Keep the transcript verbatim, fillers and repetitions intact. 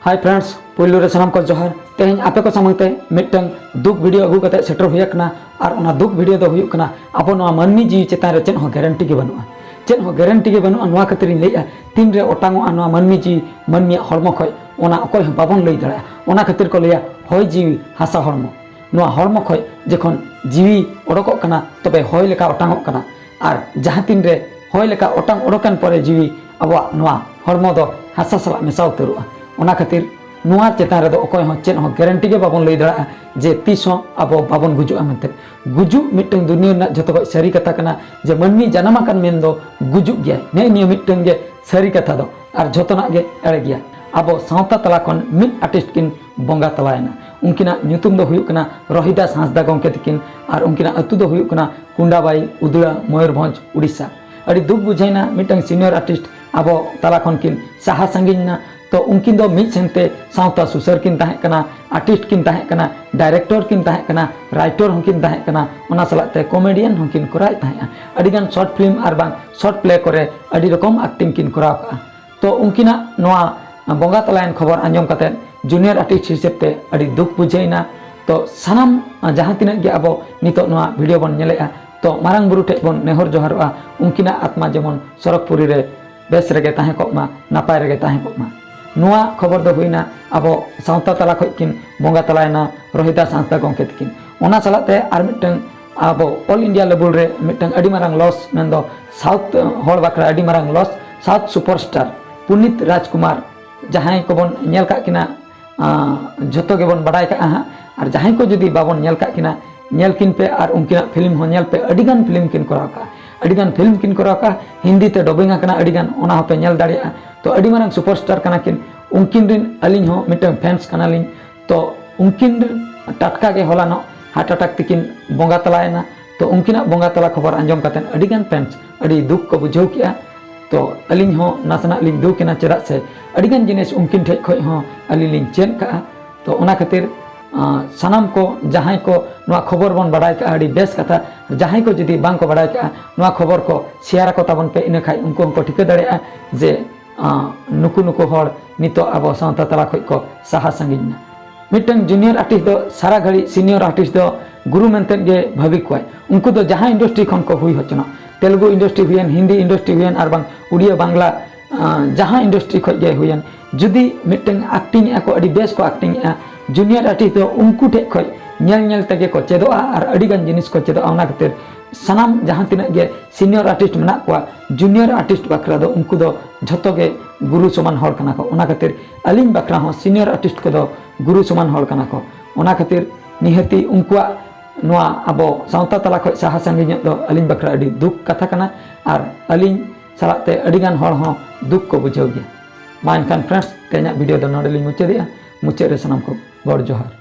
Hi friends, ᱯᱩᱭᱞᱩ ᱨᱮ ᱥᱟᱱᱟᱢ ᱠᱚ ᱡᱚᱦᱟᱨ᱾ ᱛᱮᱦᱮᱧ ᱟᱯᱮ ᱠᱚ ᱥᱟᱢᱟᱝ ᱛᱮ ᱢᱤᱫᱴᱟᱝ ᱫᱩᱠ ᱵᱷᱤᱰᱤᱭᱳ ᱟᱹᱜᱩ ᱠᱟᱛᱮ ᱥᱮᱴᱮᱨ ᱦᱩᱭ ᱟᱠᱟᱱᱟ᱾ ᱟᱨ ᱚᱱᱟ ᱫᱩᱠ ᱵᱷᱤᱰᱤᱭᱳ ᱫᱚ ᱦᱩᱭᱩᱜ ᱠᱟᱱᱟ, ᱟᱵᱚ ᱱᱚᱣᱟ ᱢᱟᱹᱱᱢᱤ ᱡᱤᱣᱤ ᱪᱮᱛᱟᱱ ᱨᱮ ᱪᱮᱫ ᱦᱚᱸ ᱜᱮᱨᱮᱱᱴᱤ ᱜᱮ ᱵᱟᱹᱱᱩᱜᱼᱟ᱾ ᱪᱮᱫ ᱦᱚᱸ ᱜᱮᱨᱮᱱᱴᱤ ᱜᱮ ᱵᱟᱹᱱᱩᱜᱼᱟ, ᱱᱚᱣᱟ ᱠᱷᱟᱹᱛᱤᱨ ᱤᱧ ᱞᱟᱹᱭᱮᱫᱼᱟ, ᱛᱤᱱᱨᱮ ᱚᱴᱟᱝᱚᱜᱼᱟ ᱱᱚᱣᱟ ᱢᱟᱹᱱᱢᱤ ᱡᱤᱣᱤ ᱢᱟᱹᱱᱢᱤᱭᱟᱜ ᱦᱚᱲᱢᱚ ᱠᱷᱚᱡ, ᱚᱱᱟ ᱚᱠᱚᱭ ᱦᱚᱸ ᱵᱟᱵᱚᱱ ᱞᱟᱹᱭ ᱫᱟᱲᱮᱭᱟᱜᱼᱟ᱾ ᱚᱱᱟ ᱠᱷᱟᱹᱛᱤᱨ ᱠᱚ ᱞᱟᱹᱭᱟ, ᱦᱚᱭ ᱡᱤᱣᱤ ᱦᱟᱥᱟ ᱦᱚᱲᱢᱚ᱾ ᱱᱚᱣᱟ ᱦᱚᱲᱢᱚ ᱠᱷᱚᱡ ᱡᱚᱠᱷᱚᱱ ᱡᱤᱣᱤ ᱚᱰᱚᱠᱚᱜ ᱠᱟᱱᱟ, ᱛᱚᱵᱮ ᱦᱚᱭ ᱞᱮᱠᱟ ᱚᱴᱟᱝᱚᱜ ᱠᱟᱱᱟ᱾ ᱟᱨ ᱡᱟᱦᱟᱸ ᱛᱤᱱ ᱨᱮ ᱦᱚᱭ ᱞᱮᱠᱟ ᱚᱴᱟᱝ ᱚᱰᱚᱠᱮᱱ ᱯᱚᱨᱮ ᱡᱤᱣᱤ, ᱟᱵᱚᱣᱟᱜ ᱱᱚᱣᱟ ᱦᱚᱲᱢᱚ ᱫᱚ ᱦᱟᱥᱟ ᱥᱟᱞᱟᱜ ᱢᱮᱥᱟ ᱩᱛᱟᱹᱨᱚᱜᱼᱟ᱾ ᱚᱱᱟ ᱠᱷᱟᱹᱛᱤᱨ ᱱᱚᱣᱟ ᱪᱮᱛᱟᱱ ᱨᱮᱫᱚ ᱚᱠᱚᱭ ᱦᱚᱸ ᱪᱮᱫ ᱦᱚᱸ ᱜᱮᱨᱮᱱᱴᱤ ᱜᱮ ᱵᱟᱵᱚᱱ ᱞᱟᱹᱭ ᱫᱟᱲᱮᱭᱟᱜᱼᱟ ᱡᱮ ᱛᱤᱥ ᱦᱚᱸ ᱟᱵᱚ ᱵᱟᱵᱚᱱ ᱜᱩᱡᱩᱜᱼᱟ ᱢᱮᱱᱛᱮ᱾ ᱜᱩᱡᱩᱜ ᱢᱤᱫᱴᱟᱝ ᱫᱩᱱᱤᱭᱟᱹ ᱨᱮᱱᱟᱜ ᱡᱷᱚᱛᱚ ᱠᱷᱚᱡ ᱥᱟᱹᱨᱤ ᱠᱟᱛᱷᱟ ᱠᱟᱱᱟ, ᱡᱮ ᱢᱟᱹᱱᱢᱤ ᱡᱟᱱᱟᱢ ᱟᱠᱟᱱ ᱢᱮᱱ ᱫᱚ ᱜᱩᱡᱩᱜ ᱜᱮᱭᱟᱭ᱾ ᱱᱮᱜᱼᱮ ᱱᱤᱭᱟᱹ ᱢᱤᱫᱴᱟᱝ ᱜᱮ ᱥᱟᱹᱨᱤ ᱠᱟᱛᱷᱟ ᱫᱚ, ᱟᱨ ᱡᱷᱚᱛᱚᱱᱟᱜ ᱜᱮ ᱮᱲᱮ ᱜᱮᱭᱟ᱾ ᱟᱵᱚ ᱥᱟᱶᱛᱟ ᱛᱟᱞᱟ ᱠᱷᱚᱱ ᱢᱤᱫ ᱟᱨᱴᱤᱥᱴ ᱠᱤᱱ ᱵᱚᱸᱜᱟ ᱛᱟᱞᱟᱭᱮᱱᱟ᱾ ᱩᱱᱠᱤᱱᱟᱜ ᱧᱩᱛᱩᱢ ᱫᱚ ᱦᱩᱭᱩᱜ ᱠᱟᱱᱟ ᱨᱚᱦᱤᱫᱟᱥ ᱦᱟᱸᱥᱫᱟ ᱜᱚᱢᱠᱮ ᱛᱟᱹᱠᱤᱱ, ᱟᱨ ᱩᱱᱠᱤᱱᱟᱜ ᱟᱹᱛᱩ ᱫᱚ ᱦᱩᱭᱩᱜ ᱠᱟᱱᱟ ᱠᱩᱸᱰᱟᱵᱟᱭ, ᱩᱫᱽᱲᱟ, ᱢᱚᱭᱩᱨᱵᱷᱚᱸᱡᱽ, ᱩᱲᱤᱥᱥᱟ᱾ ᱟᱹᱰᱤ ᱫᱩᱠ ᱵᱩᱡᱷᱟᱹᱣᱮᱱᱟ, ᱢᱤᱫᱴᱟᱝ ᱥᱤᱱᱤᱭᱚᱨ ᱟᱨᱴᱤᱥᱴ ᱟᱵᱚ ᱛᱟᱞᱟ ᱠᱷᱚᱱ ᱠᱤᱱ ᱥᱟᱦᱟ ᱥᱟᱺᱜᱤᱧ ᱮᱱᱟ᱾ ᱛᱚ ᱩᱱᱠᱤᱱ ᱫᱚ ᱢᱤᱫ ᱥᱮᱱᱛᱮ ᱥᱟᱶᱛᱟ ᱥᱩᱥᱟᱹᱨ ᱠᱤᱱ ᱛᱟᱦᱮᱸ ᱠᱟᱱᱟ, ᱟᱨᱴᱤᱥᱴ ᱠᱤᱱ ᱛᱟᱦᱮᱸ ᱠᱟᱱᱟ, ᱰᱟᱭᱨᱮᱠᱴᱚᱨ ᱠᱤᱱ ᱛᱟᱦᱮᱸ ᱠᱟᱱᱟ, ᱨᱟᱭᱴᱚᱨ ᱦᱚᱸᱠᱤᱱ ᱛᱟᱦᱮᱸ ᱠᱟᱱᱟ, ᱚᱱᱟ ᱥᱟᱞᱟᱜ ᱛᱮ ᱠᱚᱢᱮᱰᱤᱭᱟᱱ ᱦᱚᱸᱠᱤᱱ ᱠᱚᱨᱟᱣᱮᱫ ᱛᱟᱦᱮᱸᱜᱼᱟ᱾ ᱟᱹᱰᱤᱜᱟᱱ ᱥᱚᱨᱴ ᱯᱷᱤᱞᱢ ᱟᱨ ᱵᱟᱝ ᱥᱚᱨᱴ ᱯᱞᱮ ᱠᱚᱨᱮ ᱟᱹᱰᱤ ᱨᱚᱠᱚᱢ ᱟᱠᱴᱤᱝ ᱠᱤᱱ ᱠᱚᱨᱟᱣ ᱠᱟᱜᱼᱟ᱾ ᱛᱚ ᱩᱱᱠᱤᱱᱟᱜ ᱱᱚᱣᱟ ᱵᱚᱸᱜᱟ ᱛᱟᱞᱟᱭᱮᱱ ᱠᱷᱚᱵᱚᱨ ᱟᱸᱡᱚᱢ ᱠᱟᱛᱮ ᱡᱩᱱᱤᱭᱚᱨ ᱟᱨᱴᱤᱥᱴ ᱦᱤᱥᱟᱹᱵ ᱛᱮ ᱟᱹᱰᱤ ᱫᱩᱠ ᱵᱩᱡᱷᱟᱹᱣ ᱮᱱᱟ᱾ ᱛᱚ ᱥᱟᱱᱟᱢ ᱡᱟᱦᱟᱸ ᱛᱤᱱᱟᱹᱜ ᱜᱮ ᱟᱵᱚ ᱱᱤᱛᱚᱜ ᱱᱚᱣᱟ ᱵᱷᱤᱰᱤᱭᱳ ᱵᱚᱱ ᱧᱮᱞᱮᱜᱼᱟ, ᱛᱚ ᱢᱟᱨᱟᱝ ᱵᱩᱨᱩ ᱴᱷᱮᱡ ᱵᱚᱱ ᱱᱮᱦᱚᱨ ᱡᱚᱦᱟᱨᱚᱜᱼᱟ, ᱩᱱᱠᱤᱱᱟᱜ ᱟᱛᱢᱟ ᱡᱮᱢᱚᱱ ᱥᱚᱨᱚᱜᱽᱯᱩᱨᱤ ᱨᱮ ᱵᱮᱥ ᱨᱮᱜᱮ ᱛᱟᱦᱮᱸ ᱠᱚᱜ ᱢᱟ, ᱱᱟᱯᱟᱭ ᱨᱮᱜᱮ ᱛᱟᱦᱮᱸ ᱠᱚᱜ ᱢᱟ᱾ ᱱᱚᱣᱟ ᱠᱷᱚᱵᱚᱨ ᱫᱚ ᱦᱩᱭᱱᱟ ᱟᱵᱚ ᱥᱟᱶᱛᱟ ᱛᱟᱞᱟ ᱠᱷᱚᱡ ᱠᱤᱱ ᱵᱚᱸᱜᱟ ᱛᱟᱞᱟᱭᱮᱱᱟ ᱨᱚᱦᱤᱫᱟᱥ ᱦᱟᱸᱥᱫᱟ ᱜᱚᱢᱠᱮ ᱛᱟᱹᱠᱤᱱ᱾ ᱚᱱᱟ ᱥᱟᱞᱟᱜ ᱛᱮ ᱟᱨ ᱢᱤᱫᱴᱟᱝ ᱟᱵᱚ ᱚᱞ ᱤᱱᱰᱤᱭᱟ ᱞᱮᱵᱮᱞ ᱨᱮ ᱢᱤᱫᱴᱟᱝ ᱟᱹᱰᱤ ᱢᱟᱨᱟᱝ ᱞᱚᱥ, ᱢᱮᱱᱫᱚ ᱥᱟᱣᱩᱛᱷ ᱦᱚᱲ ᱵᱟᱠᱷᱨᱟ ᱟᱹᱰᱤ ᱢᱟᱨᱟᱝ loss, South superstar Puneet Rajkumar, ᱡᱟᱦᱟᱸᱭ ᱠᱚᱵᱚᱱ ᱧᱮᱞ ᱠᱟᱜ ᱠᱤᱱᱟ, ᱟᱸ, ᱡᱷᱚᱛᱚ ᱜᱮᱵᱚᱱ ᱵᱟᱰᱟᱭ ᱠᱟᱜᱼᱟ ᱦᱟᱸᱜ᱾ ᱟᱨ ᱡᱟᱦᱟᱸᱭ ᱠᱚ ᱡᱩᱫᱤ ᱵᱟᱵᱚᱱ ᱧᱮᱞ ᱠᱟᱜ ᱠᱤᱱᱟ, ᱧᱮᱞ ᱠᱤᱱ ᱯᱮ ᱟᱨ ᱩᱱᱠᱤᱱᱟᱜ ᱯᱷᱤᱞᱢ ᱦᱚᱸ ᱧᱮᱞ ᱯᱮ᱾ ᱟᱹᱰᱤᱜᱟᱱ ᱯᱷᱤᱞᱢ ᱠᱤᱱ ᱠᱚᱨᱟᱣ ᱠᱟᱜᱼᱟ, ᱟᱹᱰᱤᱜᱟᱱ ᱯᱷᱤᱞᱢ ᱠᱤᱱ ᱠᱚᱨᱟᱣ ᱠᱟᱜᱼᱟ, ᱦᱤᱱᱫᱤ ᱛᱮ ᱰᱚᱵᱤᱝ ᱟᱠᱟᱱᱟ ᱟᱹᱰᱤᱜᱟᱱ, ᱚᱱᱟ ᱦᱚᱸᱯᱮ ᱧᱮᱞ ᱫᱟᱲᱮᱭᱟᱜᱼᱟ᱾ ᱛᱚ ᱟᱹᱰᱤ ᱢᱟᱨᱟᱝ ᱥᱩᱯᱟᱨᱥᱴᱟᱨ ᱠᱟᱱᱟ ᱠᱤᱱ᱾ ᱩᱱᱠᱤᱱ ᱨᱤᱱ ᱟᱹᱞᱤᱧ ᱦᱚᱸ ᱢᱤᱫᱴᱟᱝ ᱯᱷᱮᱱᱥ ᱠᱟᱱᱟᱞᱤᱧ᱾ ᱛᱚ ᱩᱱᱠᱤᱱ ᱴᱟᱴᱠᱟ ᱜᱮ ᱦᱚᱞᱟᱱᱚᱜ ᱦᱟᱨᱴ ᱟᱴᱟᱠ ᱛᱮᱠᱤᱱ ᱵᱚᱸᱜᱟ ᱛᱟᱞᱟᱭᱮᱱᱟ᱾ ᱛᱚ ᱩᱱᱠᱤᱱᱟᱜ ᱵᱚᱸᱜᱟ ᱛᱟᱞᱟ ᱠᱷᱚᱵᱚᱨ ᱟᱸᱡᱚᱢ ᱠᱟᱛᱮ ᱟᱹᱰᱤᱜᱟᱱ ᱯᱷᱮᱱᱥ ᱟᱹᱰᱤ ᱫᱩᱠ ᱠᱚ ᱵᱩᱡᱷᱟᱹᱣ ᱠᱮᱜᱼᱟ᱾ ᱛᱚ ᱟᱹᱞᱤᱧ ᱦᱚᱸ ᱱᱟᱥᱮᱱᱟᱜ ᱞᱤᱧ ᱫᱩᱠ ᱮᱱᱟ, ᱪᱮᱫᱟᱜ ᱥᱮ ᱟᱹᱰᱤᱜᱟᱱ ᱡᱤᱱᱤᱥ ᱩᱱᱠᱤᱱ ᱴᱷᱮᱡ ᱠᱷᱚᱡ ᱦᱚᱸ ᱟᱹᱞᱤᱧ ᱞᱤᱧ ᱪᱮᱫ ᱠᱟᱜᱼᱟ᱾ ᱛᱚ ᱚᱱᱟ ᱠᱷᱟᱹᱛᱤᱨ, ᱟᱸ, ᱥᱟᱱᱟᱢ ᱠᱚ ᱡᱟᱦᱟᱸᱭ ᱠᱚ ᱱᱚᱣᱟ ᱠᱷᱚᱵᱚᱨ ᱵᱚᱱ ᱵᱟᱰᱟᱭ ᱠᱟᱜᱼᱟ, ᱟᱹᱰᱤ ᱵᱮᱥ ᱠᱟᱛᱷᱟ᱾ ᱡᱟᱦᱟᱸᱭ ᱠᱚ ᱡᱩᱫᱤ ᱵᱟᱝ ᱠᱚ ᱵᱟᱰᱟᱭ ᱠᱟᱜᱼᱟ, ᱱᱚᱣᱟ ᱠᱷᱚᱵᱚᱨ ᱠᱚ ᱥᱮᱭᱟᱨ ᱟᱠᱚ ᱛᱟᱵᱚᱱ ᱯᱮ, ᱤᱱᱟᱹ ᱠᱷᱟᱡ ᱩᱱᱠᱩ ᱦᱚᱸᱠᱚ ᱴᱷᱤᱠᱟᱹ ᱫᱟᱲᱮᱭᱟᱜᱼᱟ ᱡᱮ ᱟᱸ, ᱱᱩᱠᱩ ᱱᱩᱠᱩ ᱦᱚᱲ ᱱᱤᱛᱚᱜ ᱟᱵᱚ ᱥᱟᱶᱛᱟ ᱛᱟᱞᱟ ᱠᱷᱚᱡ ᱠᱚ ᱥᱟᱦᱟ ᱥᱟᱺᱜᱤᱧ ᱱᱟ᱾ ᱢᱤᱫᱴᱟᱝ ᱡᱩᱱᱤᱭᱟᱨ ᱟᱨᱴᱤᱥᱴ ᱫᱚ ᱥᱟᱨᱟ ᱜᱷᱟᱹᱲᱤᱡ ᱥᱤᱱᱤᱭᱚᱨ ᱟᱨᱴᱤᱥᱴ ᱫᱚ ᱜᱩᱨᱩ ᱢᱮᱱᱛᱮ ᱜᱮ ᱵᱷᱟᱹᱵᱤ ᱠᱚᱣᱟᱭ᱾ ᱩᱱᱠᱩ ᱫᱚ ᱡᱟᱦᱟᱸ ᱤᱱᱰᱟᱥᱴᱨᱤ ᱠᱷᱚᱱ ᱠᱚ ᱦᱩᱭ ᱦᱚᱪᱚᱱᱟ, ᱛᱮᱞᱮᱜᱩ ᱤᱱᱰᱟᱥᱴᱨᱤ ᱦᱩᱭᱮᱱ, ᱦᱤᱱᱫᱤ ᱤᱱᱰᱟᱥᱴᱨᱤ ᱦᱩᱭᱮᱱ, ᱟᱨ ᱵᱟᱝ ᱩᱲᱤᱭᱟ ᱵᱟᱝᱞᱟ, ᱟᱸ, ᱡᱟᱦᱟᱸ ᱤᱱᱰᱟᱥᱴᱨᱤ ᱠᱷᱚᱡ ᱜᱮ ᱦᱩᱭᱮᱱ, ᱡᱩᱫᱤ ᱢᱤᱫᱴᱟᱝ ᱮᱠᱴᱤᱝ ᱮᱫᱼᱟ ᱠᱚ, ᱟᱹᱰᱤ ᱵᱮᱥ ᱠᱚ ᱮᱠᱴᱤᱝ ᱮᱫᱼᱟ, ᱡᱩᱱᱤᱭᱟᱨ ᱟᱨᱴᱤᱥᱴ ᱫᱚ ᱩᱱᱠᱩ ᱴᱷᱮᱡ ᱠᱷᱚᱡ ᱧᱮᱞ ᱧᱮᱞ ᱛᱮᱜᱮ ᱠᱚ ᱪᱮᱫᱚᱜᱼᱟ ᱟᱨ ᱟᱹᱰᱤ ᱜᱟᱱ ᱡᱤᱱᱤᱥ ᱠᱚ ᱪᱮᱫᱚᱜᱼᱟ᱾ ᱚᱱᱟ ᱠᱷᱟᱹᱛᱤᱨ ᱥᱟᱱᱟᱢ ᱡᱟᱦᱟᱸ ᱛᱤᱱᱟᱹᱜ ᱜᱮ ᱥᱤᱱᱤᱭᱚᱨ ᱟᱨᱴᱤᱥᱴ ᱢᱮᱱᱟᱜ ᱠᱚᱣᱟ, ᱡᱩᱱᱤᱭᱚᱨ ᱟᱨᱴᱤᱥᱴ ᱵᱟᱠᱷᱨᱟ ᱫᱚ ᱩᱱᱠᱩ ᱫᱚ ᱡᱷᱚᱛᱚ ᱜᱮ ᱜᱩᱨᱩ ᱥᱚᱢᱟᱱ ᱦᱚᱲ ᱠᱟᱱᱟ ᱠᱚ᱾ ᱚᱱᱟ ᱠᱷᱟᱹᱛᱤᱨ ᱟᱹᱞᱤᱧ ᱵᱟᱠᱷᱨᱟ ᱦᱚᱸ ᱥᱤᱱᱤᱭᱚᱨ ᱟᱨᱴᱤᱥᱴ ᱠᱚᱫᱚ ᱜᱩᱨᱩ ᱥᱚᱢᱟᱱ ᱦᱚᱲ ᱠᱟᱱᱟ ᱠᱚ᱾ ᱚᱱᱟ ᱠᱷᱟᱹᱛᱤᱨ ᱱᱤᱦᱟᱹᱛᱤ ᱩᱱᱠᱩᱣᱟᱜ ᱱᱚᱣᱟ ᱟᱵᱚ ᱥᱟᱶᱛᱟ ᱛᱟᱞᱟ ᱠᱷᱚᱡ ᱥᱟᱦᱟ ᱥᱟᱺᱜᱤᱧᱚᱜ ᱫᱚ ᱟᱹᱞᱤᱧ ᱵᱟᱠᱷᱨᱟ ᱟᱹᱰᱤ ᱫᱩᱠ ᱠᱟᱛᱷᱟ ᱠᱟᱱᱟ ᱟᱨ ᱟᱹᱞᱤᱧ ᱥᱟᱞᱟᱜ ᱛᱮ ᱟᱹᱰᱤ ᱜᱟᱱ ᱦᱚᱲ ᱦᱚᱸ ᱫᱩᱠ ᱠᱚ ᱵᱩᱡᱷᱟᱹᱣ ᱜᱮᱭᱟ᱾ ᱢᱟ ᱮᱱᱠᱷᱟᱱ friends, ᱛᱮᱦᱮᱧᱟᱜ video ᱫᱚ ᱱᱚᱰᱮ ᱞᱤᱧ ᱢᱩᱪᱟᱹᱫᱮᱜᱼᱟ᱾ ᱢᱩᱪᱟᱹᱫ ᱨᱮ ᱥᱟᱱᱟᱢ ᱠᱚ ᱜᱚᱰ ᱡᱚᱦᱟᱨ᱾